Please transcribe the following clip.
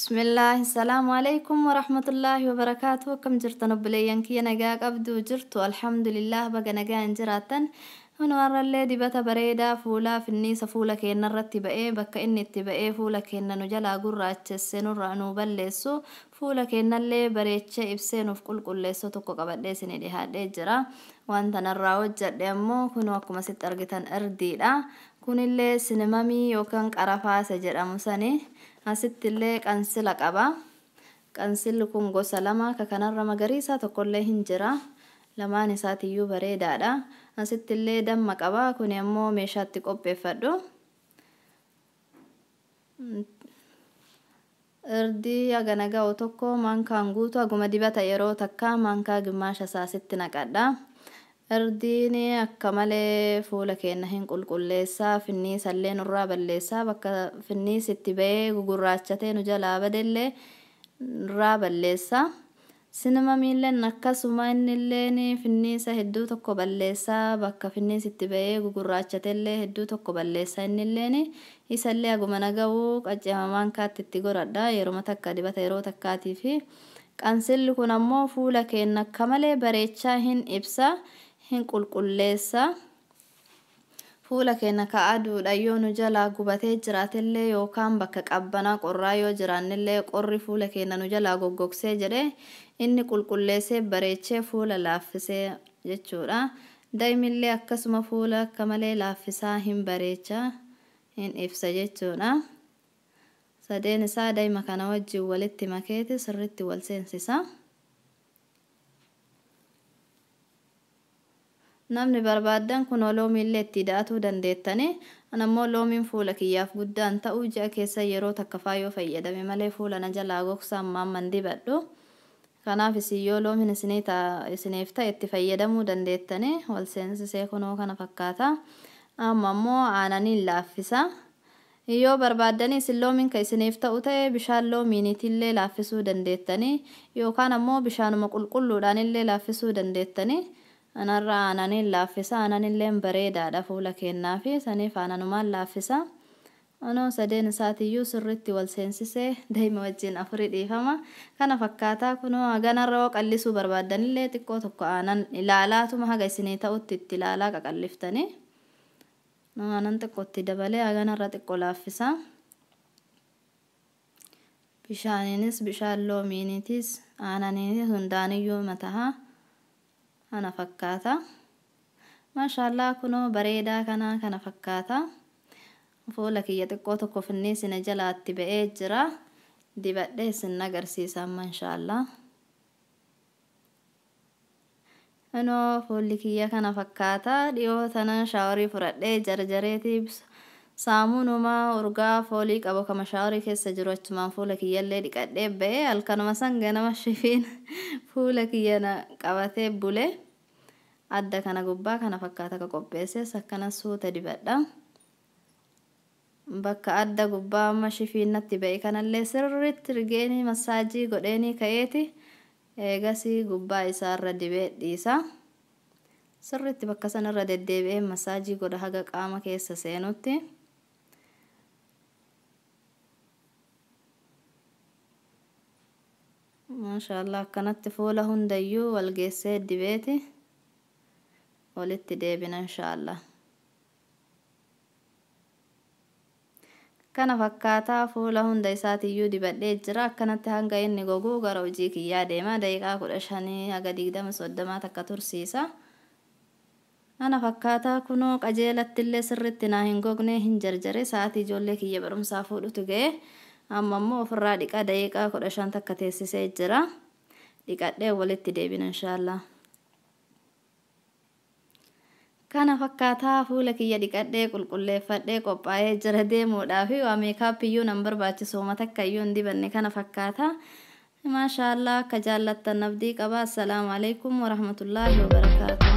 Bismillaahi salaamu alaikum warahmatullaahi wabarakaatu. Akkam jirtan obboleeyyan kiyya? Nagaa qabdu jirtu? Alhamdulillah, baga nagaa hin jiraattan. Kun warrallee dibata bareedaa fuulaa finniisa fuula keenyarratti ba'ee, bakka inni itti ba'ee fuula keenya nu jalaa gurraachesse nurraa nu balleessu, fuula keenyallee bareechee ibsee nuuf qulqulleessu tokko qabadhee isinii dhihaadhee jira. Wanta narraa hojjedhe ammoo kun akkuma asitti argitan irdiidha. Kunillee sinimamii yookaan qarafaa isa jedhamu sani. Asitti illee qansila qaba. Qansilli kun gosa lama, ka kanarra magariisa tokkollee hin jira. Lamaan isaatiyyuu bareedaadha. Asitti illee damma qaba. Kun ammoo meeshaatti qopheeffadhu. Irdii hagana ga'u tokko maankaan guutu, haguma dibata yeroo takka maankaa gimmaasha isaa asitti naqadha. Irdiin akka malee fuula keenya hin qulqulleessaa, finniisallee nurraa balleessaa, bakka finniis itti ba'ee gugurraachatee nu jalaa badellee nurraa balleessa. Sinimamiilleen akkasuma, innilleen finniisa hedduu tokko balleessaa, bakka finniis itti ba'ee gugurraachatellee hedduu tokko balleessa innilleen. Isallee haguma naga'uu qaccama maankaatti itti godhadha yeroo takka dibata yeroo takkaatiifi. Qansilli kun ammoo fuula keenya akka malee bareechaa, hin ibsa, hin qulqulleessa. Fuula keenya ka aduudha yoo nu jalaa gubatee jiraatellee, yookaan bakka qabbanaa qorraa yoo jiraannellee qorri fuula keenya nu jalaa goggogsee jedhe, inni qulqulleessee bareechee fuula laaffisee jechuudha. Daa'imillee akkasuma fuula akka malee laaffisaa, hin bareechaa, hin ibsa jechuudha. Sadeen isaa daa'ima kana wajjin walitti makeeti sirriitti wal seensisa. Namni barbaaddan kun loomiillee itti da'atuu dandeettani. An ammoo loomiin fuula kiyyaaf guddaan ta'u, ji'a keessa yeroo takka faa yoo fayyadame malee fuula na jalaa gogsa, ammaan man dibadhu. Kanaaf isin yoo loomiin isiniif ta'e itti fayyadamuu dandeettani. Wal seensisee kunoo kana fakkaata. Amma ammoo aananiin laaffisa. Yoo barbaaddanii isin loomiin ka isiniif ta'u ta'e bishaan loomiiniitillee laaffisuu dandeettanii, yookaan ammoo bishaanuma qulqulluudhaanillee laaffisuu dandeettanii. Anarra aananiin laaffisa. Aananillee bareedaadha fuula keenyaa fi saniif aananumaan laaffisa. Anoo sadeen isaatiyyuu sirriitti wal seensisee daa'ima wajjin afurii dhiifama. Kana fakkaataa kunoo haganarra yoo qallisuu barbaaddanillee xiqqoo tokko aanan ilaalaatuma haga isinii ta'utti itti ilaalaa qaqalliftanii. Aanan xiqqootti dabalee haganarra xiqqoo laaffisa. Bishaaniinis, bishaan loomiiniitis, aananiinis hundaaniyyuu mataha. Kana fakkaata. Maashaallah, kunoo bareedaa kana fakkaata. Fuula kiyya xiqqoo tokko finniisina jalaatti ba'ee jira. Dibadhee isin agarsiisa amma inshaallah. Kunoo fuulli kiyya kana fakkaata. Dhiyoo tana shaaworii fudhadhee jarjareetii saamunuma urgaa foolii qabu kama shaaworii keessa jiru achumaan fuula kiyyallee dhiqadhee ba'ee, halkanuma san ganama shifiin fuula kiyya na qabatee bule. Adda kana gubbaa kana fakkaata ka qopheesses akkana suuta dibadha. Bakka adda gubbaa amma shifiin natti ba'e kanallee sirriitti rigeenii massaajii godheenii ka'eeti eegasii gubbaa isaarra dibee dhiisa. Sirriitti bakka sanarra deddeebi'ee massaajii godha haga qaama keessa seenutti. Maashaallah, akkanatti fuula hundayyuu wal geessee dibeeti walitti deebina inshaallah. Kana fakkaataa fuula hunda isaatiyyuu dibadhee jira. Akkanatti hanga inni goguu gara hojii kiyyaa deema. Daqiiqaa 15 haga 20 30 takka tursiisa. Kana fakkaataa kunoo qajeelatti illee sirriitti naa hin gogne, hin jarjare. Sa'aatii ijoollee kiyya barumsaa fuudhutu ga'e. Amma immoo ofirraa dhiqa, daqiiqaa 15 takka teessisee jira. Dhiqadhee walitti deebina inshaallah. Kana fakkaataa fuula kiyya dhiqadhee qulqulleeffadhee qophaa'ee jira deemuudhaaf. Waa meekaappiyyuu nan barbaachisu, homa takka iyyuu hin dibanne. Kana fakkaata. Maashaallah, akka jaallattan abdii qaba. Assalaamu alaikum warahmatullaahi wabarakaatu.